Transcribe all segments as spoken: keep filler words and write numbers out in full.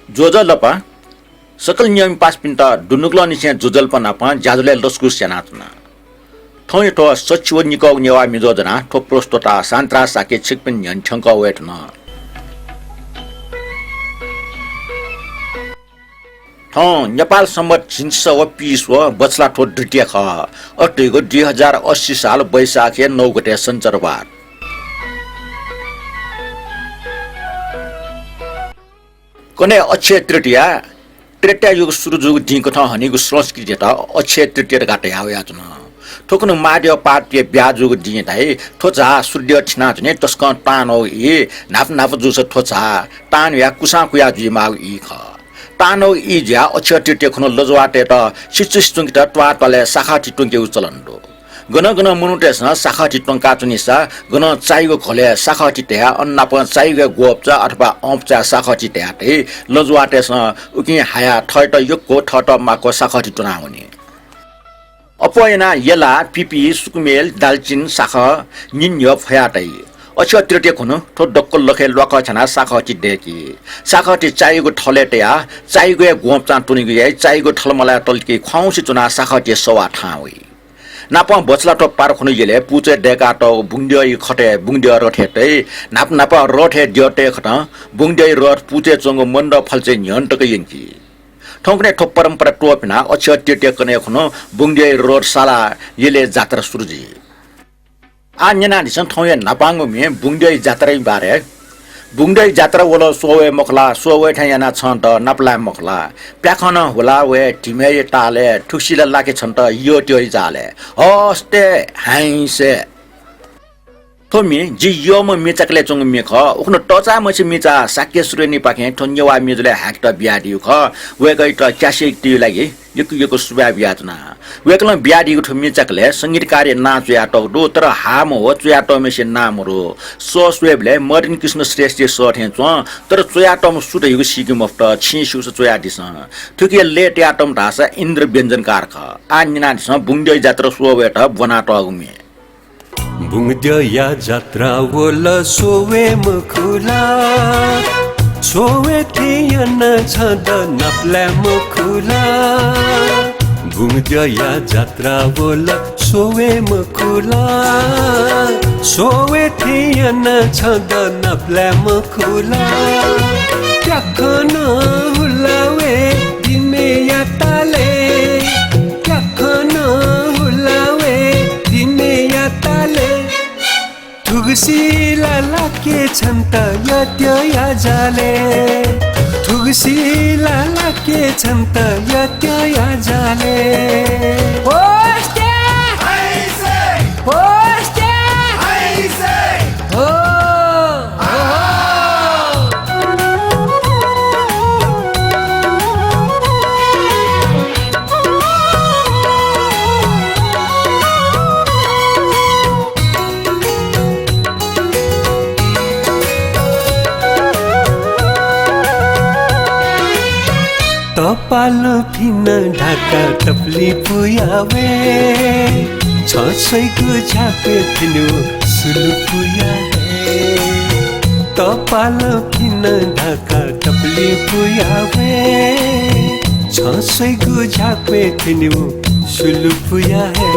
ज्वजलपा। सकल नियमपासपिन्त दुनुगलंनिसें ज्वजलपा नाप ज्याझ्वलय् लसकुस यानाच्वना। थौंया थ्व सछि व निकःगु नेवाः म्ये ज्वजनाः थ्व प्रस्तुता सान्त्रा शाक्य छिकपिनि न्ह्यःने थ्यंकः वये धुन। थौं नेपाल संवत् झिंछसः व पीस व बछलाथ्व द्वितीया खः। अथे धइगु दुई हजार अस्सी साल वैशाखया नौ गते सञ्चरवार। कन्हय् अक्षय तृतीया, त्रेता युग सुरु जूगु दिं कथं हनीगु संस्कृतियात अक्षय तृतीया धकाः धया वयाच्वन। थुकुन्हु महाद्यः पार्वतीया ब्याहा जूगु दिं धाइ। थ्व झा सूर्यद्यः थिनाच्वनी, तसकं तांनौ ई, न्हापा न्हापा जूसा थ्व झा तांन्हुयाः कुसां कुया जुइमाःगु ई खः। तांनौ ई जुयाः अक्षय तृतीया खुन्हु लजवाःतय्त सिचुसि च्वंकेत त्वाःत्वालय् साखःथि त्वंकेगु चलन दु। गनं गनं मनूतय्सं साखःथि त्वंकाच्वनीसा गनं चायागु घलय् साखःथि तयाः अन नापं चायागु ग्वःपचा अथवा औंपचाय् साखःथि तयातइ। लजवाःतय्सं उकिं हायाः थःत यक्व थःत माक्व साखःथि त्वनावनी। अप्वः यानाः यला, पिपि, सुकुमेल, दालचिन, साखः, निन्ह्यः फयाः तइ। अक्षय तृतीया खुन्हु थ्व दक्व लखय् ल्वाकः छ्यानाः साखःथि दय्की। साखःथि चायागु थलय् तयाः चायागु हे ग्वःपचां त्वनेगु याइ। चायागु थलमलाः तल कि ख्वाउँसे च्वनाः साखःथिया सवाः थाहां वइ। नापं बछलाथ्व पार खुन्हु यलय् पुचय् दय्कातःगु बुंगद्यःया खतय् बुंगद्यः रथय् तइ। न्हापा न्हापा रथय् द्यः तय् खतं बुंगद्यःया रथ पुचय् च्वंगु मण्डप फल्चाय् न्ह्यःने तक यंकी। थौंकन्हय् थ्व परम्परा त्वःफिनाः अक्षय तृतीया कन्हय् खुन्हु बुंगद्यःया रथ सालाः यलय् जात्रा सुरु जुइ। आः न्यनादिसँ थौंया न्हापांगु म्ये बुंगद्यःया जात्राया बारे। बुंगद्यःया जात्रा वल स्वः वये मखु ला, स्वः वये थें यानाः छं द नापलाये मखु ला। प्याखं नं हुला वये धिमय्या तालय्, थुगुसी ला लाके छन्त यःत्यःया जालय्। हस्ते, हाइसे। थ्व म्ये जि यःम्ह म्ये चाकलय् च्वंगु म्ये खः। उखुन्हु तःचाःम्हसे म्ये चाः शाक्य सुरेनीपाखें थ्व नेवाः म्ये ज्वलय् हाय्केत बियादीगु खः। वय्कःयात क्यासेयातय्गु लागि यक्व यक्व सुभाय् बियाच्वना। वय्कलं बियादीगु थ्व म्ये चाकलय् संगीतकारया नां च्वयातःगु दु, तर हाःम्ह व च्वयातःम्हसिया नां मदु। सः स्वयेबलय् मदन कृष्ण श्रेष्ठया सः थें च्वं, तर च्वयातःम्ह सु धइगु सीके मफुत, छिं स्यूसा च्वयादिसँ। थुकिया लय् तयातःम्ह धाःसा इन्द्र व्यञ्जनकार खः। आः न्यनादिसँ बुंगद्यःया जात्रा स्वः वयेत ब्वनातःगु म्ये। बुंगद्यःया जात्रा वल स्वः वये मखु ला, स्वः वये थें यानाः छं द नापलाये मखु ला। बुंगद्यःया जात्रा वल स्वः वये मखु ला, स्वः वये थें यानाः छं द नापलाये मखु ला। प्याखं नं हुला वये धिमय्या तालय्, प्याखं नं हुला वये धिमय्या तालय्। थुगुसी ला लाके छन्त यःत्यःया जालय्, थुगुसी ला लाके छन्त यःत्यःया जालय्। होस्टे! हाइसे! होस्टे! हाइसे! हो! तपालं फिन ढाका तपलिं पुयावे, छं स्वइगु झ्याक्वय् थ्यनेगु सुलु पुया हे। तपालं फिन ढाका तपलिं पुयावे, छं स्वइगु झ्याक्वय् थ्यनेगु सुलु पुया हे।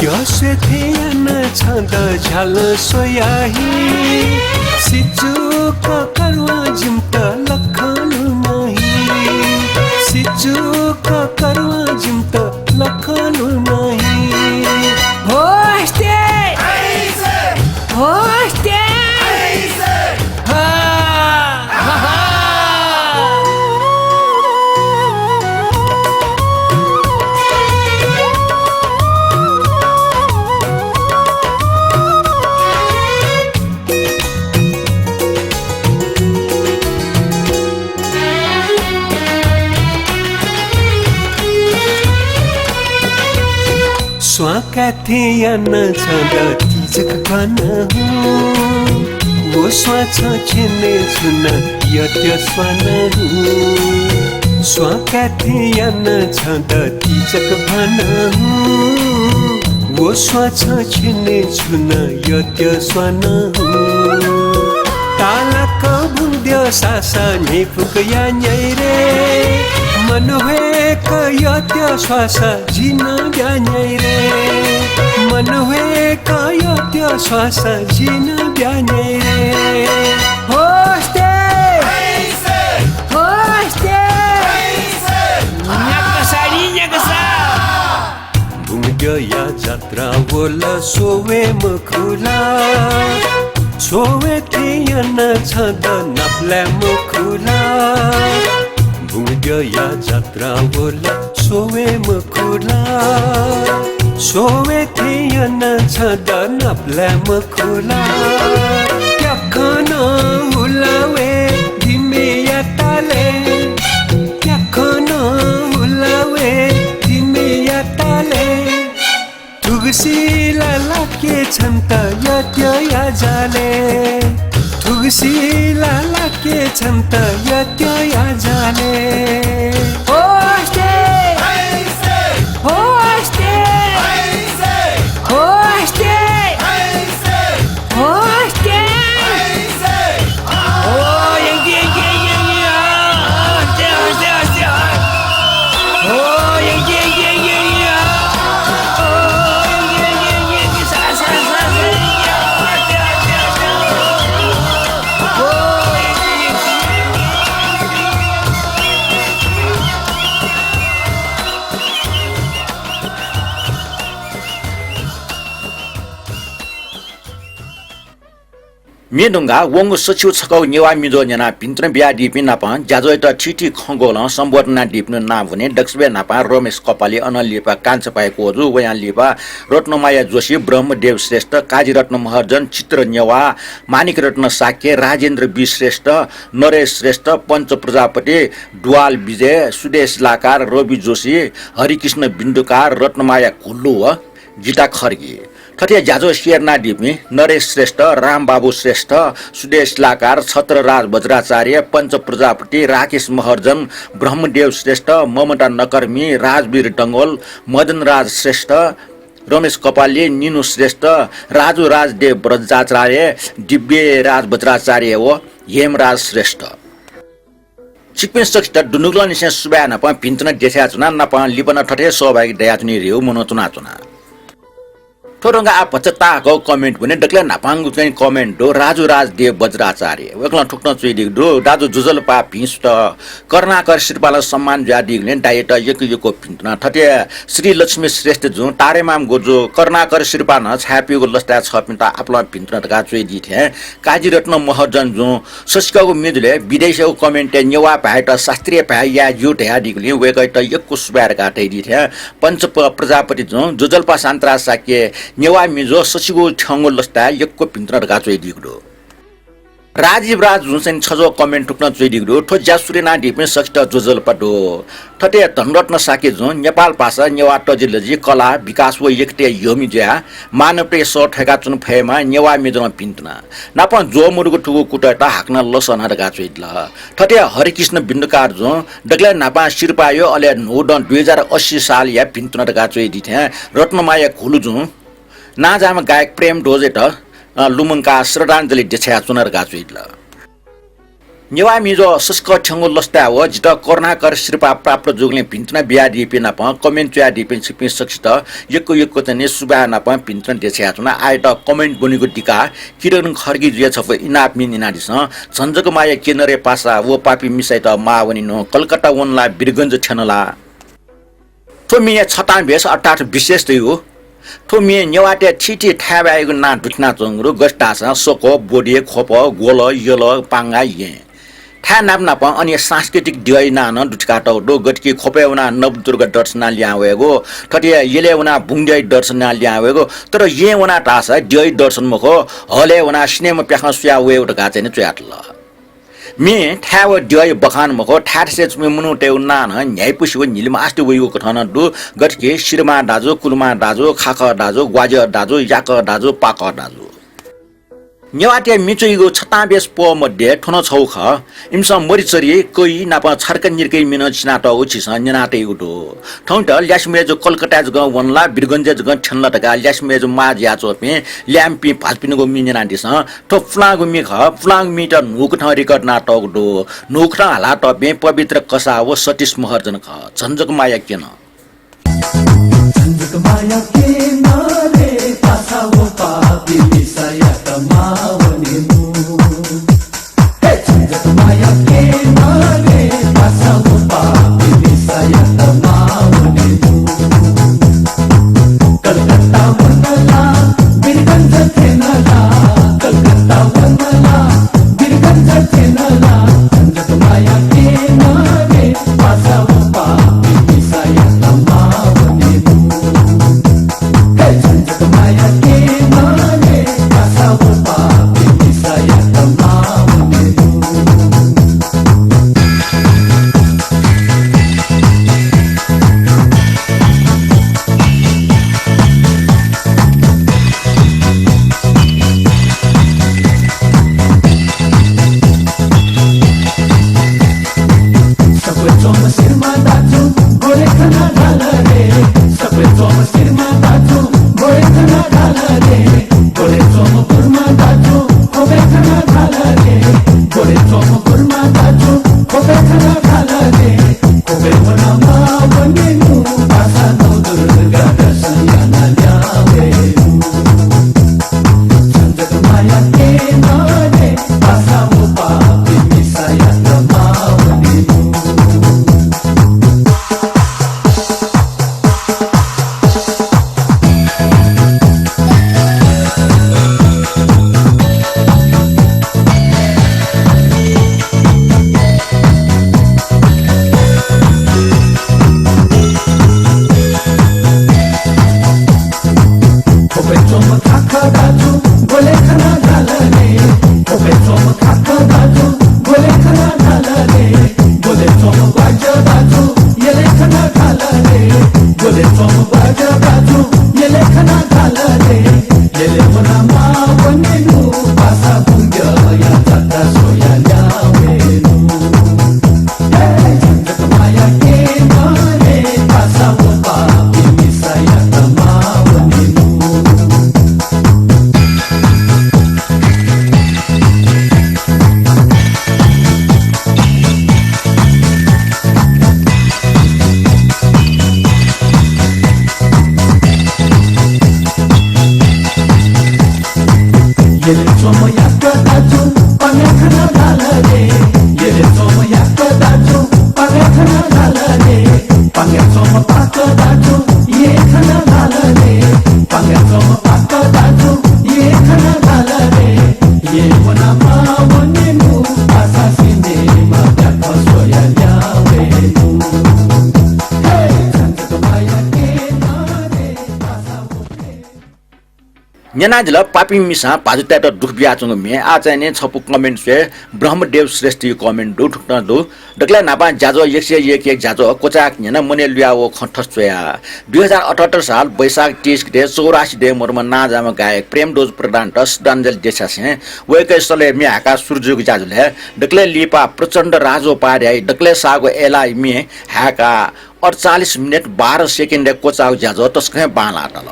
द्यः स्वये थें यानाः छं द झ्यालं स्वया हि। सिचुक करुवां जिमित लखं लुना हि। सिचुक करुवां जिमित लखं लुना हि। होस्टे! होस्टे! हा! हा! स्वां काये थें यानाः छं द तिजक भन हुँ। व स्वां छं छ्यने छु नं यःत्यः स्वान हुँ। स्वां काये थें यानाः छं द तिजक भन हुँ। व स्वां छं छ्यने छु नं यःत्यः स्वान हुँ। तालाकं बुंगद्यः सासा न्हिफुक या न्याइ रे, मनह्वेक यत्य स्वासा जिं ब्या न्याइ रे, मनह्वेक यत्य स्वासा जिं ब्या न्याइ रे। होस्ते! होस्ते! न्याकसा नि न्याकसा। बुंगद्यःया जात्रा वल स्वये मखु ला, स्वये थें याना छं द नापलाये मखु ला। बुंगद्यःया जात्रा वल स्वये मखु ला, स्वये थें याना छं द नापलाये मखु ला। प्याखं नं हुला वये दिमय्‌या तालय्, प्याखं नं हुला वये दिमय्‌या तालय्। थुगुसी ला लाके छन्त यत्य या जालय्, थुगुसी ला लाके छन्त यत्य या जालय्। होस्ते! होस्ते! होस्ते! होस्ते! म्ये धुंकाः वंगु सछिगू छकःगु नेवाः म्युझों न्यनाः भिंतुना बियादीपिं नाप ज्याझ्वःयात थीथी खँग्वलं सम्बोधन यानादीपिनिगु नां वने। दकलय् न्हापां रमेश कपाली, अनं लिपा कान्छापाय् कोजु, वयां लिपा रत्नमाया जोशी, ब्रह्मदेव श्रेष्ठ, काजीरत्न महर्जन, चित्र नेवाः, माणिकरत्न शाक्य, राजेन्द्र बी श्रेष्ठ, नरेश श्रेष्ठ, पञ्च प्रजापति, दुवाल विजय, सुदेश लाकार, रवि जोशी, हरिकृष्ण बिन्दुकार, रत्नमाया घुल्लु व गीता खड्गी। थथे ज्याझ्वः share यानादीपिं नरेश श्रेष्ठ, रामबाबु श्रेष्ठ, सुदेश लाकार, छत्रराज बज्राचार्य, पञ्च प्रजापति, राकेश महर्जन, ब्रह्मदेव श्रेष्ठ, ममता नकर्मी, राजवीर डंगोल, मदनराज श्रेष्ठ, रमेश कपाली, निनु श्रेष्ठ, राजु राजदेव बज्राचार्य, दिव्यराज बज्राचार्य व हेमराज श्रेष्ठ। छिकपिं सकसित दुनुगलंनिसें सुभाय् नाप भिंतुना देछानाच्वना, नाप लिपा नं थथे सहभागी दयाच्वनेगु मनंतुनाच्वना। थ्व धुंकाः आः भचा ताःहाकःगु comment वने। दकलय् न्हापांगु चाहिँ comment दु राजु राजदेव बज्राचार्य। वय्कलं थुकथं च्वयादीगु दु, दाजु ज्वजलपा भिं सुथ। करुणाकर सिरपालं सम्मान जुयादीगुलिं दाइयात यक्व यक्व भिंतुना। थथे श्री लक्ष्मी श्रेष्ठ जुं, तारेमाम गोजु, करुणाकर सिरपालं छाय्‌पीगु लसताय् छःपिन्त आपालं भिंतुना धकाः च्वयादी थें काजीरत्न महर्जन जुं सछिकःगु म्युझुलय् विदेशीयागु comment-य् नेवाः भाय्‌यात शास्त्रीय भाय् याये ज्यू धयादीगुलिं वय्‌कःयात यक्व सुभाय् धकाः धयादी थें पञ्च प-, प्रजापति जुं ज्वजलपा शान्तराज शाक्य नेवाः म्युझों सछिगू थ्यंगु लसताय् यक्व भिंतुना धकाः च्वयादीगु दु। राजीव राज जुं चाहिँ छजः comment थुकथं च्वयादीगु दु, थ्व ज्या सुरु यानादीपिं सकसित ज्वजलपा दु। थथे धनरत्न शाक्य जुं नेपाल भाषा, नेवाः तजिलजि, कला, विकास व एकताया यःमि जुयाः मानवताया सः थ्वय्‌काच्वने फयेमा नेवाः म्युझों भिंतुना। नापं ज्वः मदुगु थुगु कुतःयात हाकनं लसना धकाः च्वयादिल। थथे हरिकृष्ण बिन्दुकार जुं दकलय् न्हापां सिरपाःया अले न्हूदँ दुई हजार अस्सी सालया भिंतुना धकाः च्वयादी थें रत्नमाया घुल्लु जुं नांजाःम्ह गायक प्रेमध्वजयात, अ, लुमंकाः श्रद्धाञ्जलि देछानाच्वना धकाः च्वयादिल। नेवाः म्युझों सछिकः थ्यंगु लसताय् व जितः करुणाकर सिरपाः प्राप्त जूगुलिं भिंतुना बियादीपिं नाप comment च्वयादीपिं छिकपिं सकसित यक्व यक्व चाहिँ नि सुभाय् नाप भिंतुना देछानाच्वना। आःयात comment ब्वनीगु दिकाः किरण खड्गीजुया छपु इनाप मिन इनादिसँ। झन्झकमाया केनरे पासा व पापी मिसायात माः वनेनु कलकत्ता वन ला वीरगञ्ज थ्यन ला? थ्व म्येया छतां भेष अर्थात् विशेष दु। थ्व म्ये नेवाःतय् थीथी थाय्‌बाय्‌यागु नां दुथ्यानाच्वंगु दु, गथे धाःसा सको, बोडे, ख्वप, ग्वल, यल, पांगा, येँ। थाय् नाप नापं अन सांस्कृतिक द्यःया नां नं दुथ्याकातःगु दु, गथे कि ख्वपय् वनाः नवदुर्गा दर्शन यानाः लिहां वयेगु, थथे यलय् वनाः बुंगद्यःया दर्शन यानाः लिहां वयेगु, तर येँय् वनाः धाःसा द्यःया दर्शन मखु, हलय् वनाः सिनेमा प्याखं स्वयाः वयेगु धकाः चाहिँ नि च्वयातल। म्ये थाय् व द्यःया बखान मखु, थाय् थासय् च्वंपिं मनूतय्‌गु नां नं न्ह्याइपुसे व न्हिलिमा आस्ते वइगु कथं नं दु, गथे कि सिरमां दाजु, कुलमां दाजु, खाखः दाजु, ग्वाज्यः दाजु, याकः दाजु, पाकः दाजु। नेवाःतय् मिचुइगु छतां बेस पः मध्ये थ्व नं छगू खः। इमिसं मरिचरी, कइ नाप छर्क निर्कइ मि नं चिनातःगु झीसं न्यनातयागु दु। थौंत ल्यासे मय्जु कलकत्ताय् जकं वनला, वीरगंजय् जकं थ्यनला धकाः ल्यासे मय्जु माः जुयाच्वंपिं ल्याय्म्हपिं भाजुपिनिगु मि न्यनादिसँ। थ्व पुलांगु मि खः। पुलांगु मित न्हूकथं record यानातःगु दु। न्हूकथं हालातःपिं पवित्र कसाः व सतीश महर्जन खः। झन्झक माया केन। झन्झक माया केन रे, पासा व पापी मिसायात मावनेनु। हे झन्झक माया केन रे, पासा व पापी मिसायात मावनेनु। कलकत्ता वनला, वीरगंज थ्यनला, कलकत्ता वनला, वीरगंज थ्यनला, झन्झक माया केन रे, पासा व पापी मिसायात मावनेनु। हे झन्झक माया केन रे, पासा व पापी मिसायात मावनेनु। सफेद चोम सिरमा दाजु, गोरे खना ढाल रे। सफेद चोम सिरमा दाजु, गोरे खना ढाल रे। गोरे चोम कुर्मा दाजु, खोपे खना ढाल रे। गोरे चोम कुर्मा दाजु, खोपे खना ढाल रे। खोपे वना मावनेनु, पासा नौ दुर्गा दर्शन याना ल्यावेनु। झन्झक माया केन रे, पासा व पापी मिसायात मावनेनु। खोपे चोम खाख दाजु, गोले खना ढाल रे। खोपे चोम खाख दाजु, गोले खना ढाल रे। गोले चोम ग्वाज्या दाजु, यले खना ढाल रे। गोले चोम ग्वाज्या दाजु, यले खना ढाल रे। यले वना मावनेनु, पासा बुंगया जात्रा स्वया ल्यावेनु। हे झन्झक माया केन रे, पासा व पापी मिसायात मावनेनु। यले चोम याक दाजु, पांगे खना ढाल रे। यले चोम याक दाजु, पांगे खना ढाल रे। पांगे चोम पाक दाजु, ये खना ढाल रे। पांगे चोम पाक दाजु, ये खना ढाल रे। ये वना मावनेनु, पासा सिनेमा ब्याखं स्वया ल्यावेनु। हे झन्झक माया केन रे, पासा व न्यनादिल, पापी मिसां भाजुतय्त दुःख बियाच्वंगु म्ये। आः चाहिँ नि छपु comment स्वये। ब्रह्मदेव श्रेष्ठया comment दु, थुकथं दु। दकलय् न्हापां ज्याझ्वः एक सय एक या ज्याझ्वः क्वचाय्क न्यन, मनय् लुया वःगु खँ थथे च्वया। दुई हजार अठहत्तर साल वैशाख तीस गते चौरासी दँय् मदुम्ह नांजाःम्ह गायक प्रेमध्वज प्रधानत श्रद्धाञ्जली देछासें वय्कःया सलय् म्ये हाय्काः सुरु जूगु ज्याझ्वलय् दकलय् लिपा प्रचण्ड राजोपाध्याय दकलय् साःगु अय्लाया म्ये हाय्काः अठचालिस मिनेट बाह्र सेकेन्डय् क्वचाःगु ज्याझ्वः तसकं हे बांलाः तल।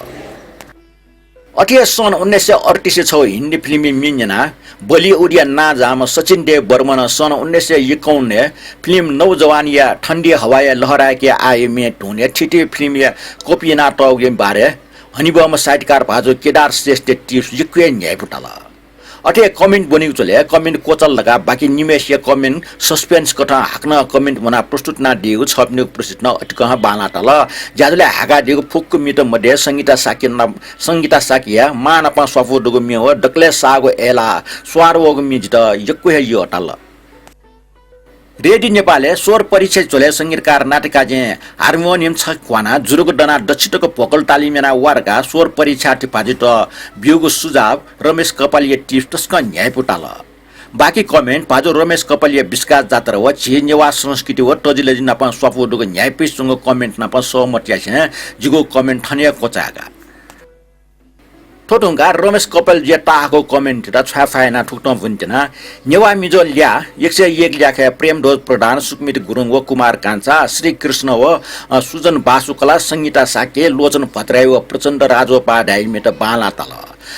अथे हे सन् उन्नाइस सय अडतिसय् छगू हिन्दी फिल्मया म्ये न्यनाः बलिउडया नांजाःम्ह सचिन देव बर्मनं सन् उन्नाइस सय एकाउन्नय् फिल्म नौजवानया ठण्डी हवाया लहराय्के आःया म्ये धुनय् थीथी फिल्मया copy यानातःगुया बारे हनेबहःम्ह साहित्यकार भाजु केदार श्रेष्ठया tips यक्व हे न्ह्याइपु ताल। अथे हे comment ब्वनीगु झ्वलय् comment क्वचाल धकाः बाकी निम्हय्सिया comment suspense कथं हाकनं comment ब्वनाः प्रस्तुत यानादीगु छपिनिगु प्रस्तुति नं अतिकं हे बांलाः ताल। ज्याझ्वलय् हाय्कादीगु फुक्क म्येत मध्ये संगीता शाक्य नाप, संगीता शाक्यया मां नाप स्वापू दुगु म्ये व दकलय् साःगु अय्लाः स्वार वःगु म्ये जितः यक्व हे यःताल। रेडियो नेपालय् स्वर परीक्षा झ्वलय् संगीतकार नातिकाजीं हार्मोनियम छकः क्वानाः जुरुक दनाः दच्छि तक भोकल तालिम यानाः वा धकाः स्वर परीक्षार्थी भाजुत ब्यूगु सुझाव रमेश कपालीया tips तसकं न्ह्याइपु ताल। बाकी comment भाजु रमेश कपालीया बिस्काः जात्रा व झी नेवाः संस्कृति व तजिलजि नाप स्वापू दुगु न्ह्याइपुसे च्वंगु comment नाप सहमत यासें जिगु comment थन हे क्वचायेका। थ्व धुंकाः रमेश कपालजुया ताःहाकःगु comment त छ्वाये फा यानाः थुकथं ब्वने त्यना। नेवाः मिजो ल्याः एक सय एक ल्याखय् प्रेमध्वज प्रधान, सुकमित गुरुङ व कुमार कान्छा, श्रीकृष्ण व, अ, सुजन बासुकला, संगीता शाक्य, लोचन भट्टराई व प्रचण्ड राजोपाध्याययात बांलाः ताल।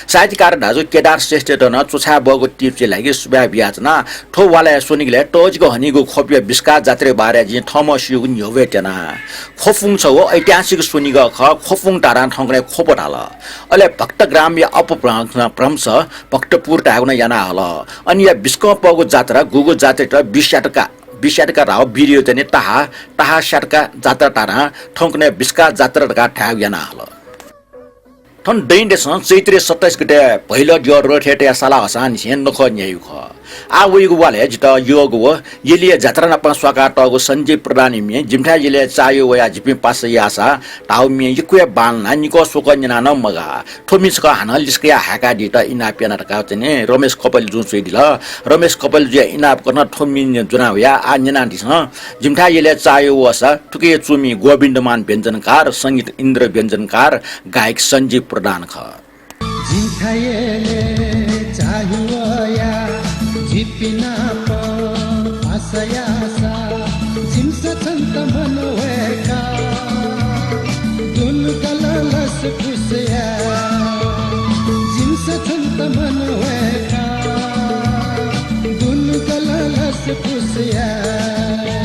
साहित्यकार दाजु केदार श्रेष्ठयात नं च्वछाय् बहःगु tips-या लागि सुभाय् बियाच्वना। थ्व वालय् स्वनिगलय् तःजिक हनीगु ख्वपुया बिस्काः जात्राया बारे जिं थःम्हं स्यूगु न्ह्यब्वये त्यना। ख्वपुं छगू ऐतिहासिक स्वनिगः खः। ख्वपुं धाधां थौंकन्हय् ख्वप धाल। अले भक्तग्रामया अपभ्रंश भक्तपुर धायेगु नं याना हल। अन या बिस्कं पःगु जात्रा गुगु जात्रायात बिस्यातका, बिस्यातका धाःगु video चाहिँ नि ताहा, ताहा स्यातका जात्रा धाधां थौंकन्हय् बिस्काः जात्रा धकाः धायेगु याना हल। थन दँय्‌देशं चैत्र सत्ताइस गते भैल द्यः रथयात साला हःसांनिसें नखः न्ह्याइगु खः। आः वइगु वालय् जितः यःगु व यलिया जात्रा नाप स्वाकातःगु सञ्जीव प्रधान इमिं जिमिथाय् यलय् चाःह्यू वयाः जिपिं पासा याःसा धाःगु म्ये यक्व हे बांलानाः निकः स्वकः न्यना नं मगाः। थ्व म्ये छकः हानं लिसकयाः हाय्कादीत इनाप याना धकाः चाहिँ नि रमेश कपालजुं च्वइदिल। रमेश कपालजुया इनाप कथं थ्व म्ये ज्वना वयाः आः न्यनादिसँ। जिमिथाय् यलय् चाःह्यू वःसा थुकिया च्वमि गोविन्दमान व्यञ्जनकार, संगीत इन्द्र व्यञ्जनकार, गायक सञ्जीव प्रधान खः। जिमिथाय् यलय् चाःह्यू वयाः जिपिं नाप पासा याःसा जिमिसं छन्त मनवय्काः दुनुगलं लसकुस याये। जिमिसं छन्त मनवय्काः दुनुगलं लसकुस याये।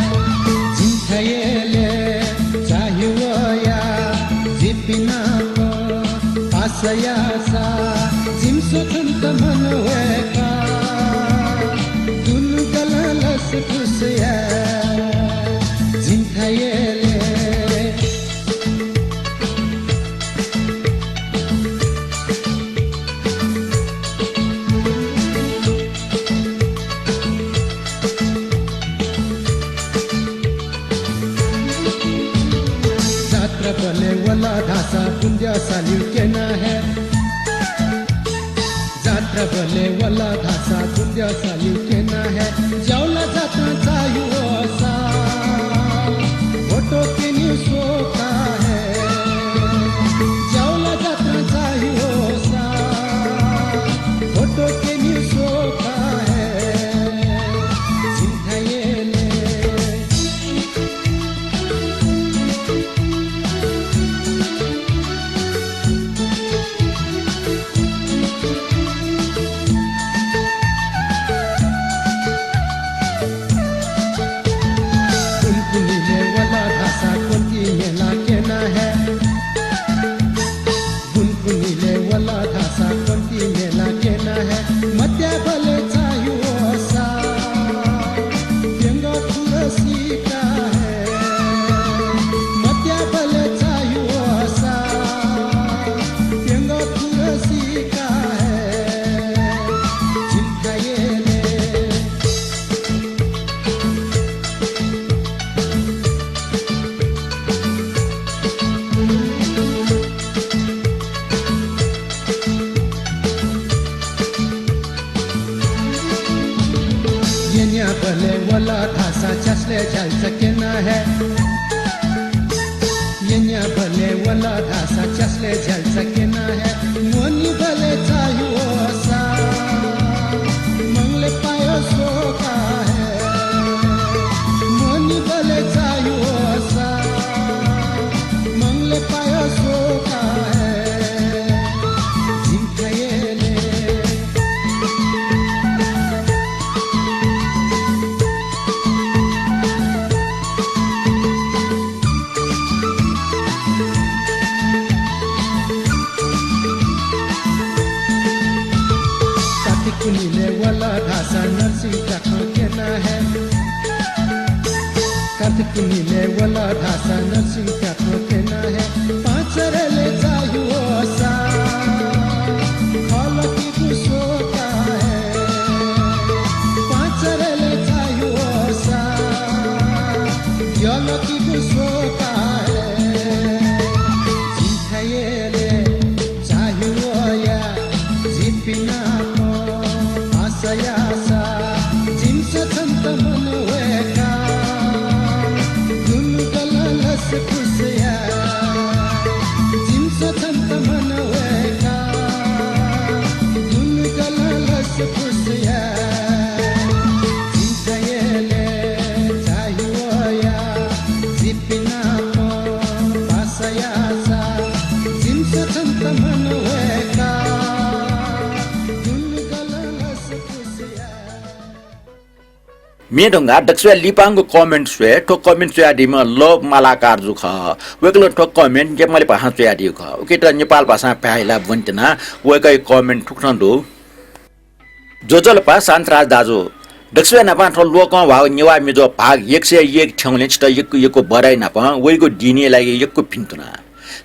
जिमिथाय् यलय् चाःह्यू वयाः जिपिं नाप पासा याःसा जिमिसं छन्त मनवय्काः दुनुगलं लसकुस याये। जिमिथाय् यलय् जात्राबलय् वल धाःसा बुँद्यः साल्यू क्यना हये। जात्राबलय् वल धाःसा बुँद्यः साल्यू क्यना हये। ज्याउला जात्रां चाःह्यू वःसा भोटो क्यनेगु स्वका हये। ज्याउला जात्रां चाःह्यू वःसा भोटो क्यनेगु स्वका हये। जिमिथाय् यलय् कुनकुनिलय् वल धाःसा क्वन्ति मेला क्यना हये। कुनकुनिलय् वल धाःसा क्वन्ति मेला क्यना हये। मत्याबलय् चाःह्यू वःसा प्यंगः खुर सीका हये। मत्याबलय् चाःह्यू वःसा प्यंगः खुर सीका हये। जिमिथाय् यलय् यन्याबलय् वल धाःसा च्यासलय् झ्याल्चा क्यना हये। यन्याबलय् वल धाःसा च्यासलय् झ्याल्चा क्यना हये। म्वनिबलय् चाःह्यू वःसा मंगलय् पायः स्वका हये। म्वनिबलय् चाःह्यू वःसा मंगलय् पायः स्वका हये। जिमिथाय् यलय् कात्तिक पुन्हिलय् वल धाःसा नरसिंह काखं क्यना हये। कात्तिक पुन्हिलय् वल धाःसा नरसिंह काखं क्यना हये। पाँचरय् चाःह्यू वःसा खलःकिगु स्वका हये। पाँचरय् चाःह्यू वःसा द्यलःकिगु स्वका हये। जिमिथाय् यलय् चाःह्यू वयाः जिपिं नाप पासा याःसा जिमिसं छन्त मनवय्काः दुनुगलं लसकुस याये। जिमिसं छन्त मनवय्काः म्ये धुंकाः दकलय् लिपांगु comment स्वये। थ्व comment च्वयादीम्ह Love मालाकार जु खः। वय्कलं थ्व comment नेपाली भाषां च्वयादीगु खः। उकियात नेपाल भाषां भाय् हिलाः ब्वने त्यना। वय्कःया comment थुकथं दु। ज्वजलपा शान्तराज दाजु, दकलय् न्हापां थ्व लोकंह्वाःगु नेवाः म्ये ज्वः भाग एक सय एक थ्यंगुलिं छितः यक्व यक्व बधाई नापं वइगु दिनया लागि यक्व भिन्तुना।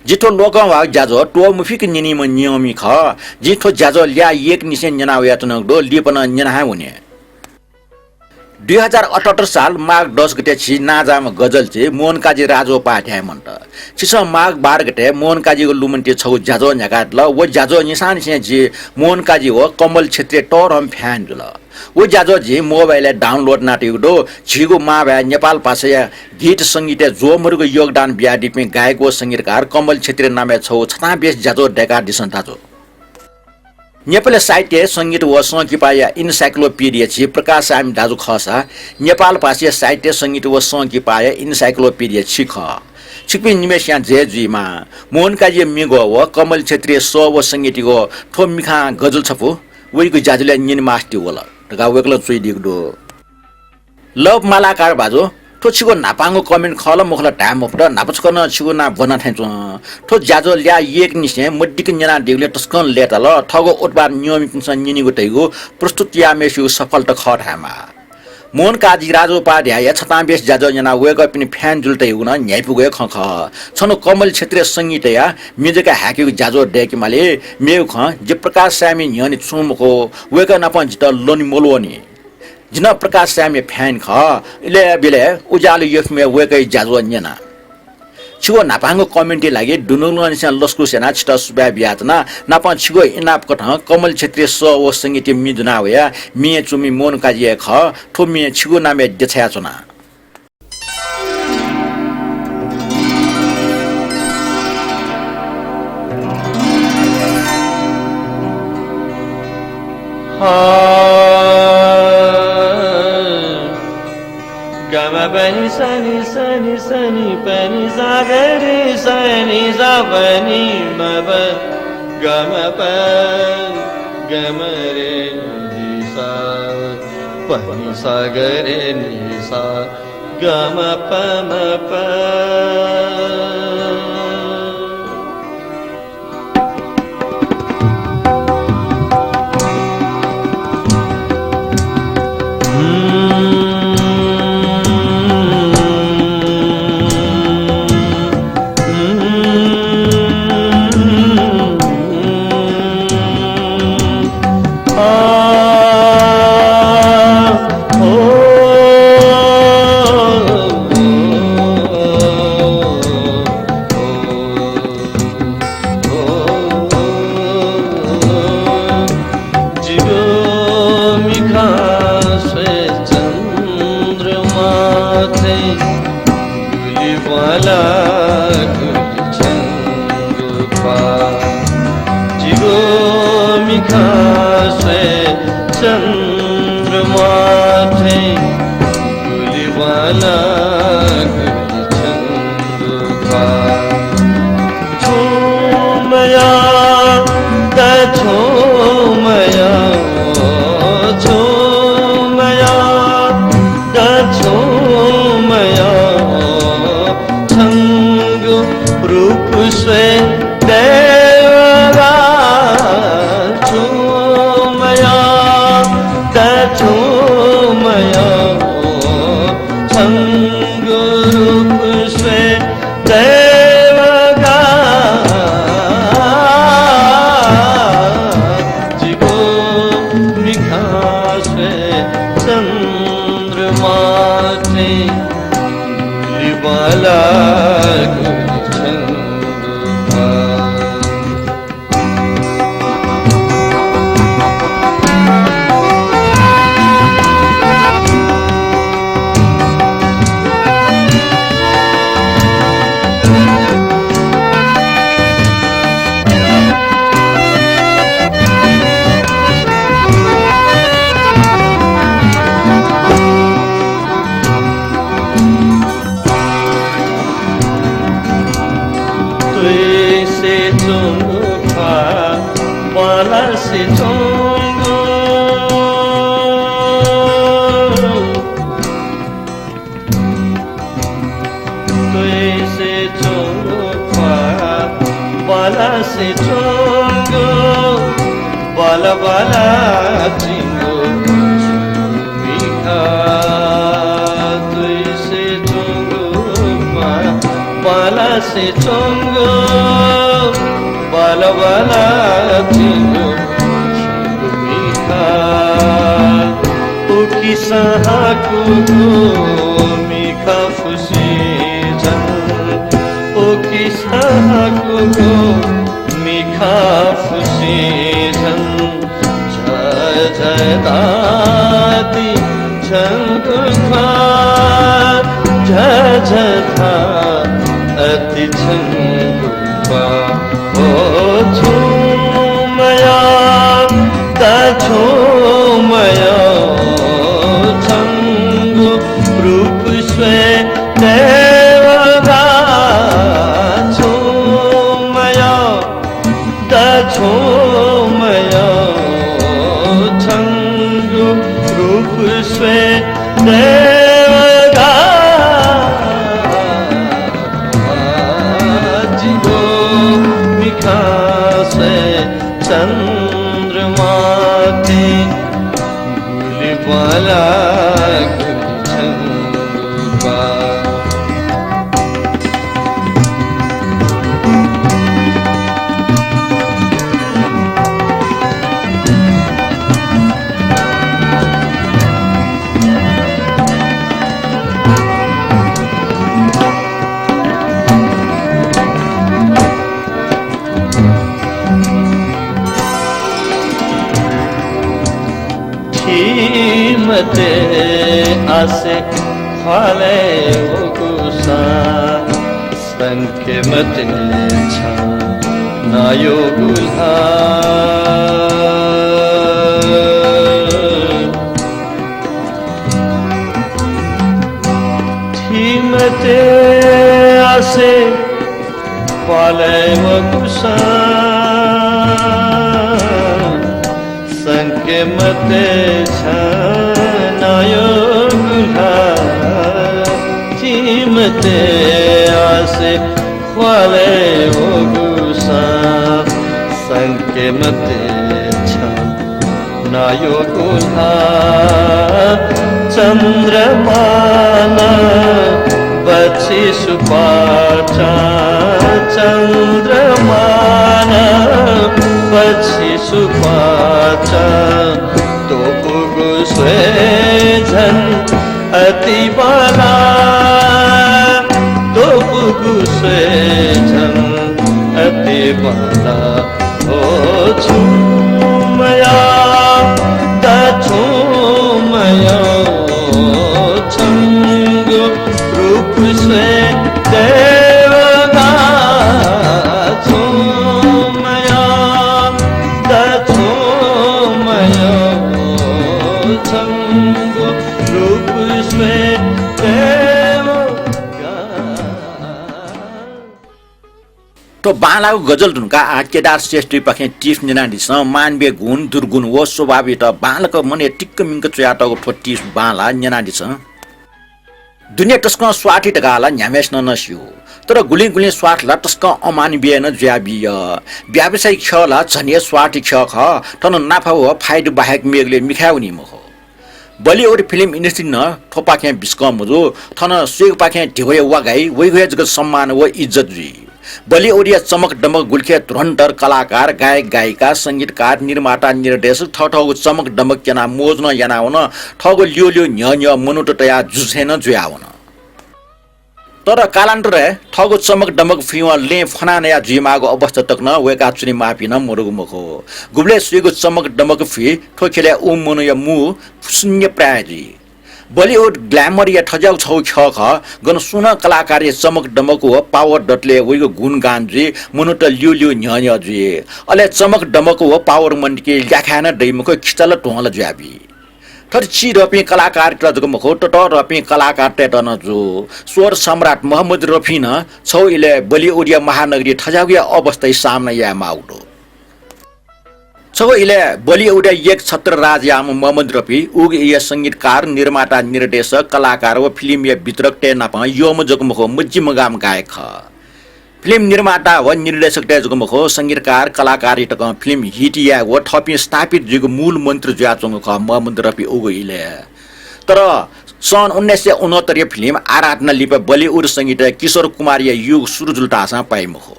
जि थ्व लोकंह्वाःगु ज्याझ्वः त्वःमफिक न्यनीम्ह नियमी खः। जिं थ्व ज्याझ्वः ल्याः एक निसें न्यना वयाच्वनागु दु, लिपा नं न्यना हे वने। दुई हजार अठहत्तर साल माघ दस गते झी नांजाःम्ह गजलछि मोहनकाजी राजोपाध्याय मन्त। छिसं माघ बाह्र गते मोहनकाजीगु लुमन्ति छगू ज्याझ्वः न्ह्याकादिल। व ज्याझ्वः निसांनिसें जि मोहनकाजी व कमल क्षेत्रीया तःधंम्ह fan जुल। व ज्याझ्वः जिं मोबाइलय् download यानातयागु दु। झीगु मांभाय् नेपाल भाषाया गीत संगीतय् ज्वःमदुगु योगदान बियादीपिं गायक व संगीतकार कमल क्षेत्रीया नामय् छगू छतां बेस ज्याझ्वः दय्कादिसँ दाजु। नेपालय् साहित्य, संगीत व संकिपाया encyclopedia झी प्रकाश साय्मि दाजु खःसा, नेपाल भाषाया साहित्य, संगीत व संकिपाया encyclopedia छि खः। छिकपिं निम्हय्सियां जय जुइमा। मोहनकाजीया म्ये ज्वः व कमल क्षेत्रीया सः व संगीत ज्वः थ्व मिखां गजल छपु वइगु ज्याझ्वलय् न्यने मास्ति वल धकाः वय्कलं च्वयादीगु दु। Love मालाकार भाजु, थ्व छिगु न्हापांगु comment खः ला मखु ला धाये मफुत, न्हापा छकः नं छिगु नां ब्वना थें च्वं। थ्व ज्याझ्वः ल्याः एक निसें मदिक्क न्यनादीगुलिं तसकं लय्ताल। थःगु उत्पाद नियमितपिन्सं न्यनीगु धइगु प्रस्तुत याःम्हय्सिगु सफलता खः धायेमाः। मोहनकाजी राजोपाध्यायया छतां बेस ज्याझ्वः न्यनाः वय्कःपिनि fan जुल धइगु नं न्ह्याइपुगु हे खँ खः। छन्हु कमल क्षेत्रीया संगीतया म्ये जक हाय्केगु ज्याझ्वः दय्केमाली। मेगु खँ, जि प्रकाश साय्मि न्ह्यःने छुं मखु, वय्कः नाप जितः ल्वने मल्वःनि। जि नं प्रकाश साय्मिया fan खः। इलय् बिलय् उज्यालो एफएमय् वय्कःया ज्याझ्वः न्यना। छिगु न्हापांगु comment-या लागि दुनुगलंनिसें लसकुस यानाः छितः सुभाय् बियाच्वना। नापं छिगु इनाप कथं कमल क्षेत्रीया सः व संगीतया म्ये दुना वयाः म्येय् च्वमि मोहनकाजी हे खः। थ्व म्ये छिगु नामय् देछायाच्वना। हा। गम पनी सनी सनी सनी पनी सा गरी सनी सा पनी मा प गम प गम रे नी सा पनी सा गरे नी सा गम प म प। जिगु मिखां स्वये चन्द्रमा थें गुलि बांला गुलि छंगु ख्वाः। जिगु मिखां स्वये चन्द्रमा थें गुलि बांला गुलि छंगु ख्वाः। छुं मयाः, द छुं मयाः, ओ छुं मयाः, द छुं मयाः, छंगु रूप स्वये देवगा। छुं मयाः, द छुं मयाः, ओ छंगु रूप स्वये देवगा। जिगु मिखां स्वये चन्द्रमा थें गुलि बांला गुलि छंगु ख्वाः। बाला चिंगु मिखा, तुइसे च्वंगु मा, बालासे च्वंगु, बाला बाला चिंगु मिखा, उकिसं हाकूगु मिखा फुसे झन, उकिसं हाकूगु मिखा फुसे झन, झ झ धाःति छंगु ख्वाः, झ झ धाःति छंगु ख्वाः। ओ छुं मयः, दा छुं मयः, छंगु रूप स्वये देवगा छुं मयः, दा छुं मयः, छंगु रूप स्वये देवगा। जिगु मिखासय् चन्द्रमा थें गुलि बांलाः गुलि छंगु बाः। थीमते आसे ख्वालय् वःगुसां संके मते छं नायोगु ल्हाः। थीमते आसे ख्वालय् वःगुसां संके मते छं नायोगु ल्हाः। थीमते आसे ख्वालय् वःगुसां संके मते छं नायोगु ल्हाः। चन्द्रमां नं बच्छि सुपाँचं, चन्द्रमां नं बच्छि सुपाँचं, त्वपुगु स्वये झन अति बांलाः, त्वपुगु स्वये झन अति बांलाः। ओ छुं मयः, दा छुं मयः, छंगु रूप स्वये देवगा। छुं मयः, दा छुं मयः, छंगु रूप स्वये देवगा। थ्व बांलाःगु गजल धुंकाः आः केदार श्रेष्ठजुपाखें tips न्यनादिसँ। मानवीय गुण, दुर्गुण व स्वभावयात बांलाक मनय् टिक्क मिंक च्वयातःगु थ्व tips बांलाः, न्यनादिसँ। दुनिया तसकं स्वार्थी धकाः ला न्ह्याम्हय्सिनं नं स्यू, तर गुलिं गुलिं स्वार्थ ला तसकं अमानवीय नं जुयाबी यः। व्यावसायिक ख्यः ला झन हे स्वार्थी ख्यः खः। थन नाफा व फाइदा बाहेक मेगुलिइ मिखाय् वनी मखु। बलिउड फिल्म industry नं थ्वपाखें बिस्कं मजू। थन स्वयेगुपाखें ध्यबा हे वा गाइ, वइगु हे जक सम्मान व इज्जत जुइ। बलिउडया चमक दमक गुलिखे धुरन्धर कलाकार, गायक गायिका, संगीतकार, निर्माता, निर्देशक थःथःगु चमक दमक क्यनाः मोज नं यानावन। थःगु ल्यूल्यू न्ह्यः न्ह्यः मनूत तयाः जुझे नं जुयावन। तर कालान्तरय् थःगु चमक दमक फुइवं लँय् फ्वना नया जुइमाःगु अवस्था तक नं वय्काः च्वनेमाःपिं नं मदुगु मखु। गुबलय् स्वयेगु चमक दमक फुइ, थ्व ख्यलय् उ मनूया मू शून्य प्राय जुइ। बलिउड glamour या थज्याःगु छगू ख्यः खः, गन सुं नं कलाकारया चमक दमक व power दतले वइगु गुणगान जुइ, मनूत ल्यूल्यू न्ह्यः न्ह्यः जुइ। अले चमक दमक व power मन्तिके ल्याखाय् नं दइ मखु, खिचा ला ध्वं ला जुयाबी। थथे चिधंपिं कलाकारत जक मखु, ततःधंपिं कलाकारतय्त नं जू। स्वर सम्राट मोहम्मद रफीं नं छगू इलय् बलिउडया महानगरीइ थज्याःगु हे अवस्थाया सामना यायेमाःगु दु। छगू इलय् बलिउडया एक छत्र राज याःम्ह मोहम्मद रफी, उगु इलय् संगीतकार, निर्माता, निर्देशक, कलाकार व फिल्मया वितरकतय् नाप यःम्ह जक मखु, मजिमगाःम्ह गायक खः। फिल्म निर्माता व निर्देशकतय् जक मखु, संगीतकार, कलाकारया तकं फिल्म hit यायेगु व थःपिं स्थापित जुइगु मूल मन्त्र जुयाच्वंगु खः मोहम्मद रफी उगु इलय्। तर सन् उन्नाइस सय उनहत्तरया फिल्म आराधना लिपा बलिउड संगीतय् किशोर कुमारया युग सुरु जुल धाःसां पाइ मखु।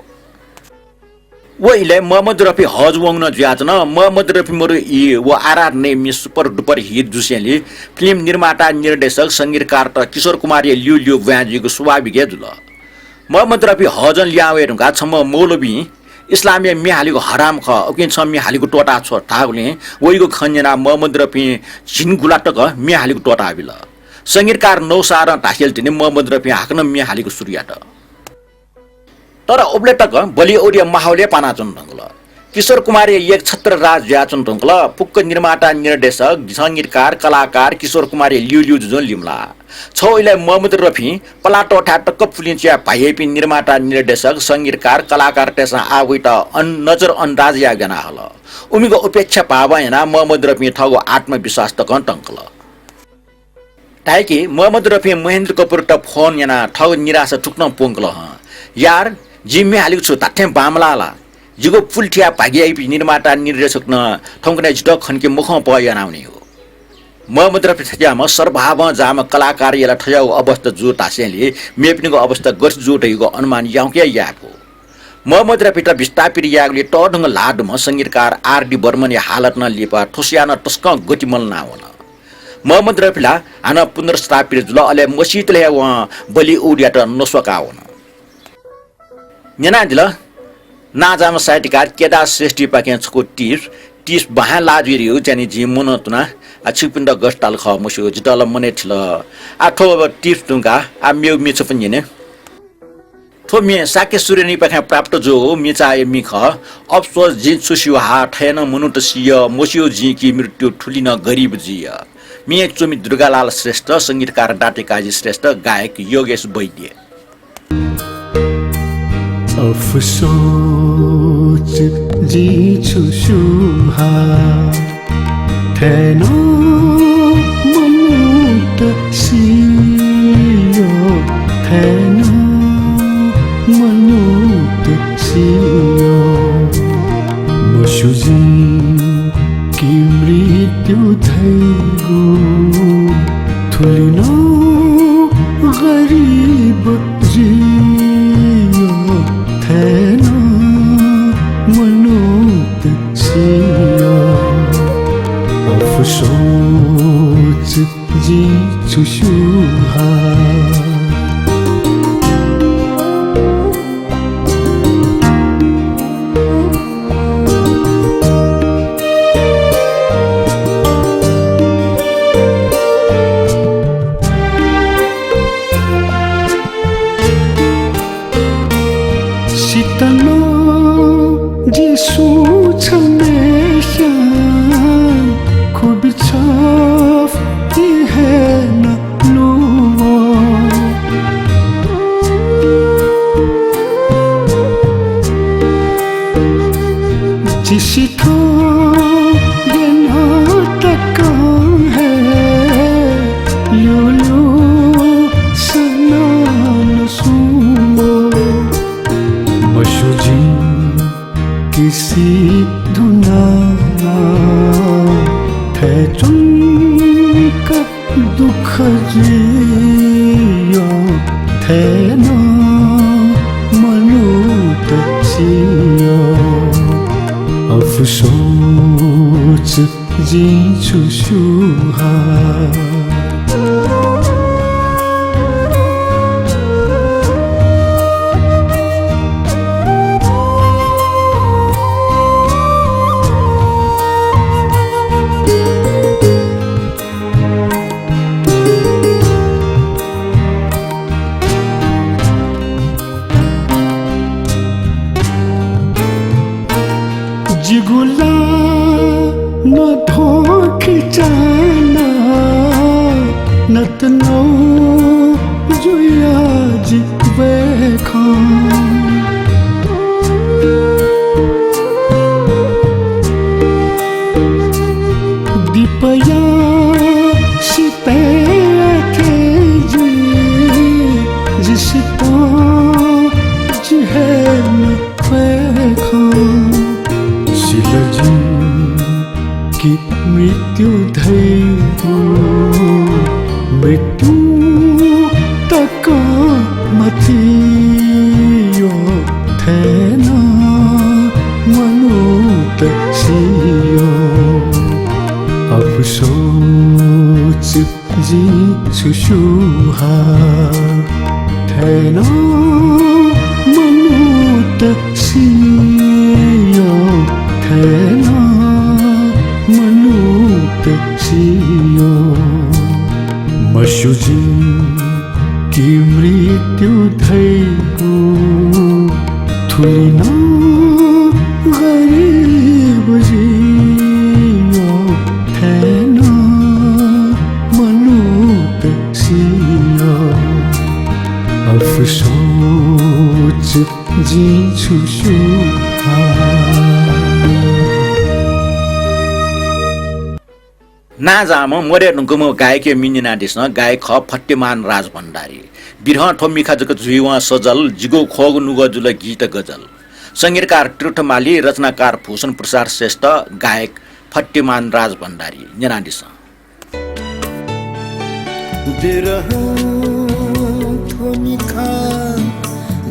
व इलय् मोहम्मद रफी हज वंगु नं जुयाच्वन। मोहम्मद रफी मरु ई व आराधनाया म्ये super duper hit जुसेंलि फिल्म निर्माता, निर्देशक, संगीतकारत किशोर कुमारया ल्यूल्यू ब्वाँय् जुइगु स्वाभाविक हे जुल। मोहम्मद रफी हजं लिहां वये धुंकाः छम्ह मौलवीं इस्लामया म्ये हालेगु हराम खः, उकिं छं म्ये हालेगु त्वःताछ्व धाःगुलिं वइगु खँ न्यनाः मोहम्मद रफीं झिंगुला तक म्ये हालेगु त्वःताबिल। संगीतकार नौशादं धासेंलि तिनि मोहम्मद रफीं हाकनं म्ये हालेगु सुरु यात। तर उबलय् तक बलिउडया माहौल हे पानाच्वन धुंकल। किशोर कुमारया एक छत्र राज जुयाच्वन धुंकल। फुक्क निर्माता, निर्देशक, संगीतकार, कलाकार किशोर कुमारया ल्यूल्यू जुजुं लिमलाः। छगू इलय् मोहम्मद रफीं पलाः त्वःथाय् तक पुलिं च्वयाः भाःयाइपिं निर्माता, निर्देशक, संगीतकार, कलाकारतय्सं आः वइत अन-, नजरअन्दाज यायेगु याना हल। उमिगु उपेक्षा भावं यानाः मोहम्मद रफीं थःगु आत्मविश्वास तकं तंकल। धाय्‌कि मोहम्मद रफीं महेन्द्र कपुरत फोन यानाः थःगु निराशा थुकथं प्वंकल हं, यार, जिं म्ये हालेगु छु धात्थें बांमलाः ला? जिगु पुल थियाः भाःयाइपिं निर्माता, निर्देशकत नं थौंकन्हय् जितः खंके मखं पहः यानावनी हो। मोहम्मद रफी थज्याःम्ह सर्वहावं जाःम्ह कलाकारया ला थज्याःगु अवस्था जू धासेंलि मेपिनिगु अवस्था गथे जू धइगु अनुमान याउँक हे याये फु। मोहम्मद रफीत विस्थापित यायेगुलिइ तःधंगु ल्हाः दुम्ह संगीतकार आर डी बर्मनया हालत नं लिपा थ्व स्वयाः नं तसकं गति मल्हाना वन। मोहम्मद रफी ला हानं पुनर्स्थापित जुल, अले मसीतले हे वं बलिउडयात नस्वाका वन। न्यनादिल, नांजाःम्ह साहित्यकार केदार श्रेष्ठीपाखें छकू tips, tips बहां लाः जुइ धइगु ज्यानि जिं मनं तुना। आ, छिकपिन्त गथे ताल खः मस्यू, जितः ला मनय् थिल। आ, थ्व tips धुंकाः आ मेगु म्ये छपु न्यने। थ्व म्ये शाक्य सुरेनीपाखें प्राप्त जूगु मिचाया म्ये खः। अफसोस जिं छु स्यू हा, थथे नं मनूत सिय, मस्यू जिं कि मृत्यु थुलि नं गरिब जुइय। म्ये च्वमि दुर्गालाल श्रेष्ठ, संगीतकार दाते काजी श्रेष्ठ, गायक योगेश वैद्य। अफसोस जिं छु स्यू हा, थथे नं मनूत सिय, थथे नं मनूत सिय। मस्यू जिं कि मृत्यु धइगु थुलि नं गरिब जुइय, थथे नं मनूत सिय। अफसोस जिं छु स्यू हा। सित नं जिं सुं छम्हस्यां खुबी छफ्ति हे नं नुगः। जिं सिथं ग्यनातकं हे ल्यूल्यू सनां नं सुं मस्यू जिं कि सी धुनाः नं थथे च्वंक दुःख जुइय, थथे नं मनूत सिय। अफसोस जिं छु स्यू हा। जिगु ला नं थ्व खिचां नं नतनौ जुया जि वये खं। दिपया सितय् थें जि, जि सित जि हे मृत्यु धइगु मृत्यु तक मतियो थें नं मनूत सियो। अफसोस जिं छु स्यूहा, थें नं मनूत सियो, थें नं मनूत सियो। मस्यू जिं कि मृत्यु धइगु थुलि नं गरिब जियो, थें नं मनूत सियो। अफसोस जिं छु स्यूहा। नांजाःम्ह मदये धुंकूम्ह गायकया मि न्यनादिसँ। गायक खः फत्यमान राजभण्डारी। बिरहं थ्व मिखा जक जुइवं सजल, जिगु ख्वःगु नुगः जुल गीत गजल। संगीतकार तीर्थ माली, रचनाकार भूषण प्रसाद श्रेष्ठ, गायक फत्यमान राजभण्डारी। न्यनादिसँ। बिरहं थ्व मिखा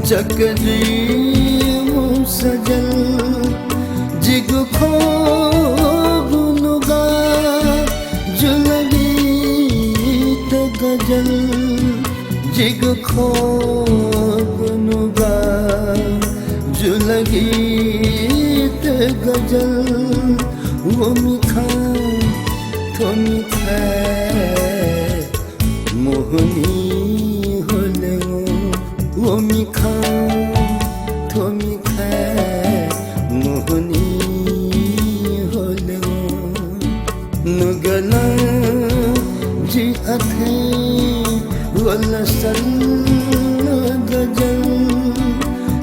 जक जुइवं सजल, जिगु ख्वःगु नुगः जुल गीत गजल, जिगु ख्वःगु नुगः जुल गीत गजल। व मिखा थ्व मिखाय् मोहनी ह्वल। व मिखा थ्व मिखाय् मोहनी ह्वल। नुगलं जि अथें वलसल गजल,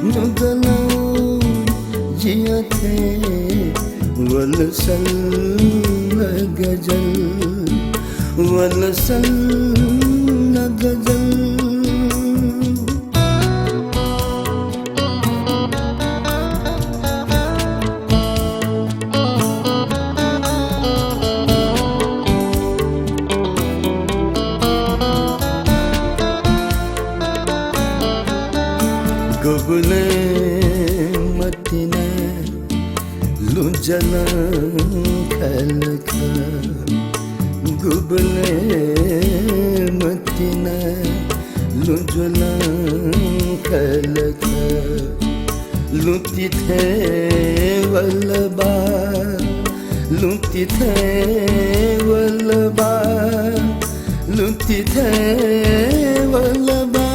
नुगलं जि अथें वलसल गजल, वलसल गजल। गुबलें मतिना लुँ ज्वलं खलख, गुबलें मतिना लुँ ज्वलं खलख। लुँ तिथें वल बा, लुँ तिथें वल बा, लुँ तिथें वल बा।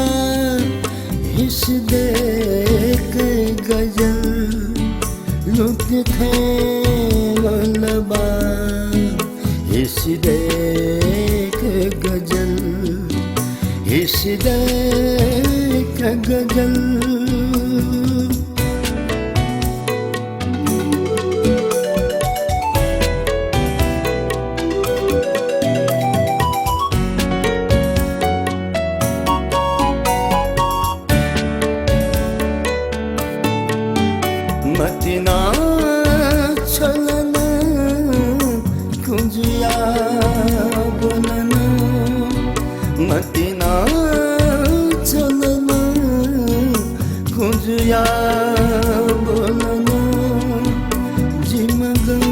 हिसि दय्क गजल लुँ तिथें वल बा। हिसि दय्क गजल, हिसि दय्क गजल। मतिना छलन कुँजुया ब्वलन, मतिना छलन कुँजुया ब्वलन। जिमगं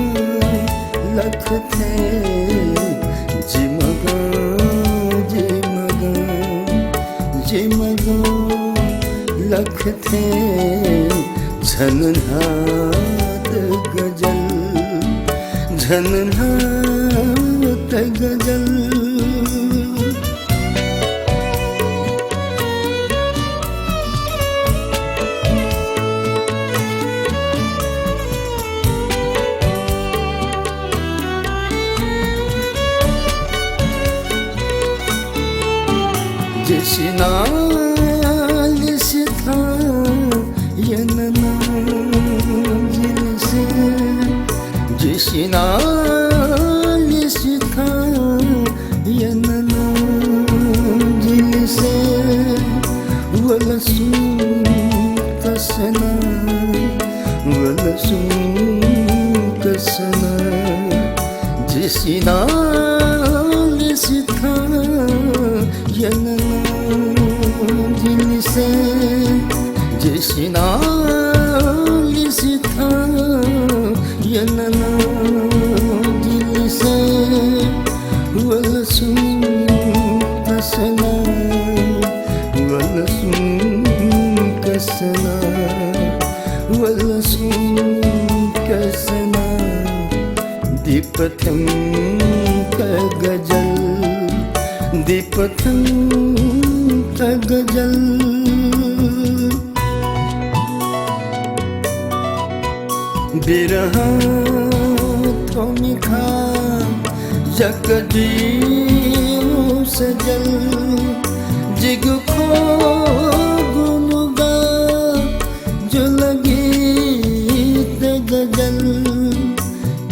लख थें, जिमगं, जिमगं, जिमगं लख थें झन न्हात गजल, झन न्हात गजल। जिसिनालिसिथं यन नं जिलिसे, जिसिनालिसिथं यन नं जिलिसे। वल सुं कसना, वल सुं कसना। लिसिना लिसिथं यनना दिलिसे, जिसिना लिसिथं यनना दिलिसे, वलसुं कसना, वलसुं कसना, वलसुं कसना। दीपथंक गजल, दीपथंक गजल। बिरहं थ्व मिखा जक जुइगु सजल, जिगु ख्वःगु नुगः जुल गीत गजल,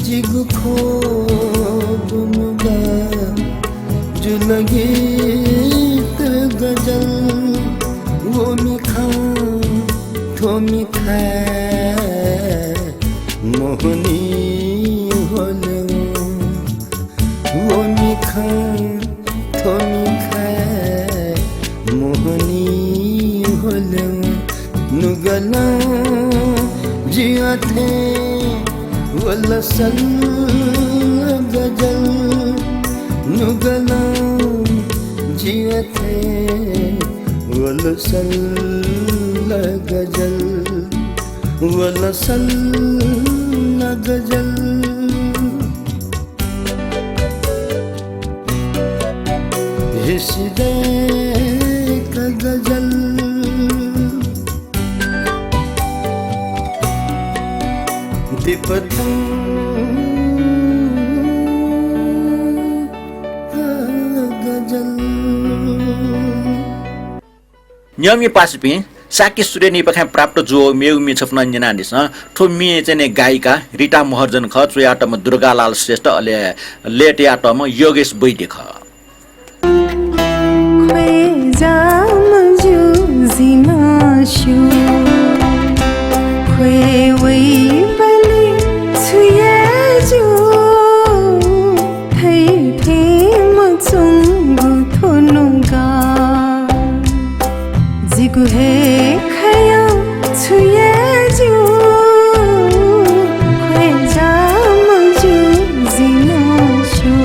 जिगु ख्वःगु नुगः जुल गीत गजल। व मिखां थ्व मिखाय् मोहनी ह्वलेगु, व मिखां थ्व मिखाय् मोहनी ह्वलेगु। नुगलं जुया थें वलसल गजल, नुगलं जुया थें वलसल गजल, वलसल गजल। हिसिदय्क गजल, दीपथंक गजल। नियमित पासापिं, शाक्य स्टुडियो निपाखें प्राप्त जूगु मेगु म्ये छपु नं न्यनादिसँ। थ्व म्ये चाहिँ नि गायिका रिता महर्जन खः, च्वयातःम्ह दुर्गालाल श्रेष्ठ, अले लय् तयातःम्ह योगेश वैद्य खः। ख्वय् जाःम्ह ज्यू जिं नं स्यू, ख्वय् वइबलय् छु याये ज्यू, थैथें मच्वंगु थ्व नुगः। जिगु हे खँय् छु याये ज्यू, ख्वय् जाःम्ह ज्यू जिं नं स्यू।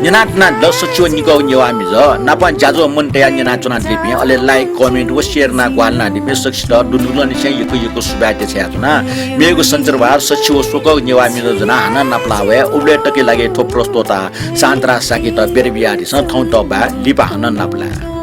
न्यनाच्वनादिल सच्छि व निकः नेवाः मिजं, नापं ज्याझ्वः मन तयाः न्यनाच्वनादीपिं, अले like, comment व share यानाः ग्वाहालि यानादीपिं सकसित दुनुगलंनिसें यक्व यक्व सुभाय् देछानाच्वना। मेगु सञ्चरवार सच्छि व स्वकः नेवाः मिजं ज्वनाः हानं नापलाः वये। उबलय् तकया लागि थ्व प्रस्तोता शान्तराज शाक्ययात बिदा बियादिसँ। थौं तःबाय्, लिपा हानं नापलाये।